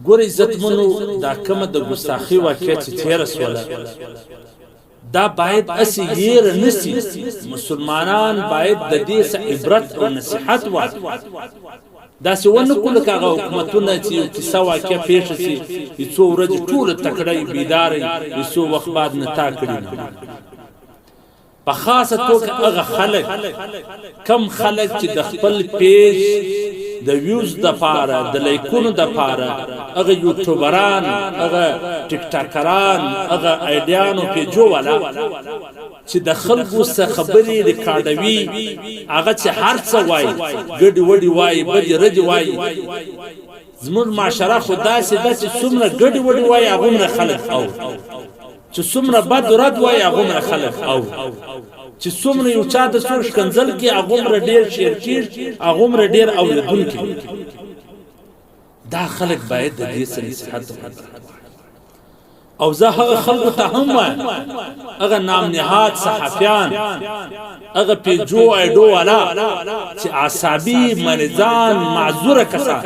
ګورئ عزتمنو، دا کومه د ګستاخي واقعه چې تېره سوله، دا باید هسې هېره نه سي. مسلمانان باید د دې څخه عبرت او نصیحت واخلي. داسې ونه کړو لکه هغه حکومتونه چې یو کیسه واقعه پېښه سي، یو څو ورځې ټوله تکړه بیداره، یو څو وخت بعد نه تا کړي نه. په خاصه توګه هغه خلک، کم خلک چې د خپل پیج د ویوز د پاره، د لایکونو د پاره، هغه یوټیوبران، هغه ټیک ټاکران، هغه ایډیانو پیجو والا چې د خلکو څخه خبرې ریکارډوي، هغه چې هر څه وایي، ګډي وډي وایي، بدې ردې وایي. زموږ معاشره خو داسې ده چې څومره ګډي وډي وایي هغومره خلک اوري، چې څومره بد رد وایي هغومره خلک اوري، چې څومره یو چا ته څوک ښکنځل کوي هغومره ډېر شیر کېږي، هغومره ډېر اورېدونکي. دا خلک باید د دې څه نصیحت وکړي. او زه هغه خلکو ته هم وایم، هغه نام نهاد صحافیان، هغه پیجو ایډو والا چې اعصابي مریضان، معذوره کسان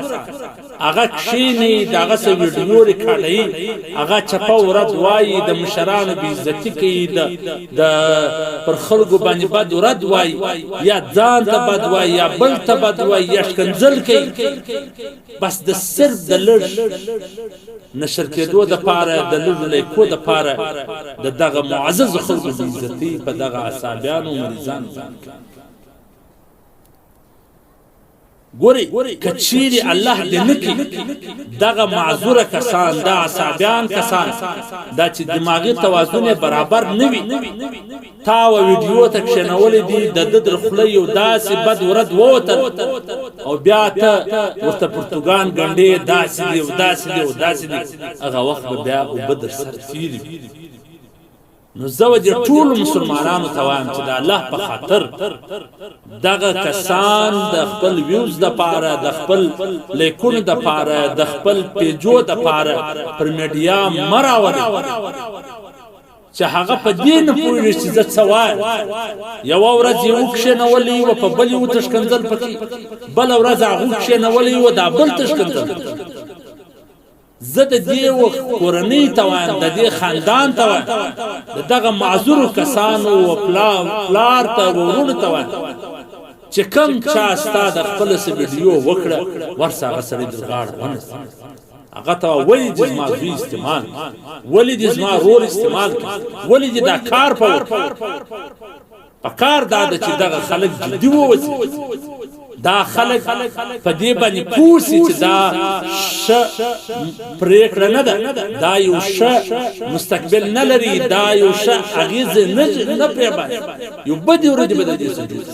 هغه کښیني، د هغه څه ویډیو ریکارډوي، هغه چپه ورد وایي، د مشرانو بې عزتي کوي، د پر خلکو باندې بد ورد وایي، یا ځان ته بد وایي، یا بل ته بد وایي، یا ښکنځل کوي، بس د صرف د لږ نشر کېدو د پاره، د لږ لیکو د پاره، د دغه معزز خلکو بې عزتي په دغه اعصابیانو مریضانو باندې کوي. ګورئ، که چیرې الله دې نه کړي دغه معذوره کسان، دا عصابیان کسان، دا چې دماغي توازن یې برابر نه وي، تا و ویډیو ته کښېنولی دي، د ده در خوله یو داسې بد ورد ووتل او بیا ته ورته پرتګان ګنډې، داسې دي او داسې دي او داسې دي، هغه وخت به بیا اوبه در سر تېرې وي. نو زه و دې ټولو مسلمانانو ته وایم چې د الله په خاطر دغه کسان د خپل ویوز د پاره، د خپل لیکونو د پاره، د خپل پیجو د پاره پر میډیا مه راولئ چې هغه په دې نه پوهېږي چې زه څه وایم. یوه ورځ یې وکښېنولې وه، په بلې ورته ښکنځل پکې، بله ورځ هغه وکښېنولې وه، دا بل ته ښکنځل. زه د دې کورنۍ ته وایم، د دې خاندان ته وایم، د دغه معذورو کسانو و پلار ته و وروڼو ته وایم چې کم چا ستا د خپل څه ویډیو وکړه، ورسه هغه سړی در غاړه ونیسه، هغه ته ولې دې زما زوی استعمال، ولې دې زما رور استعمال کړ، ولې دې دا کار په وکړ. په کار دا ده چې دغه خلک جدي ووسي، دا خلک په دې باندې پوه سي چې دا ښه پرېکړه نه ده، دا یو ښه مستقبل نه لري، دا یو ښه اغېزه نه پرېباسي، یو بدې ورځې به د دې څه جوړ.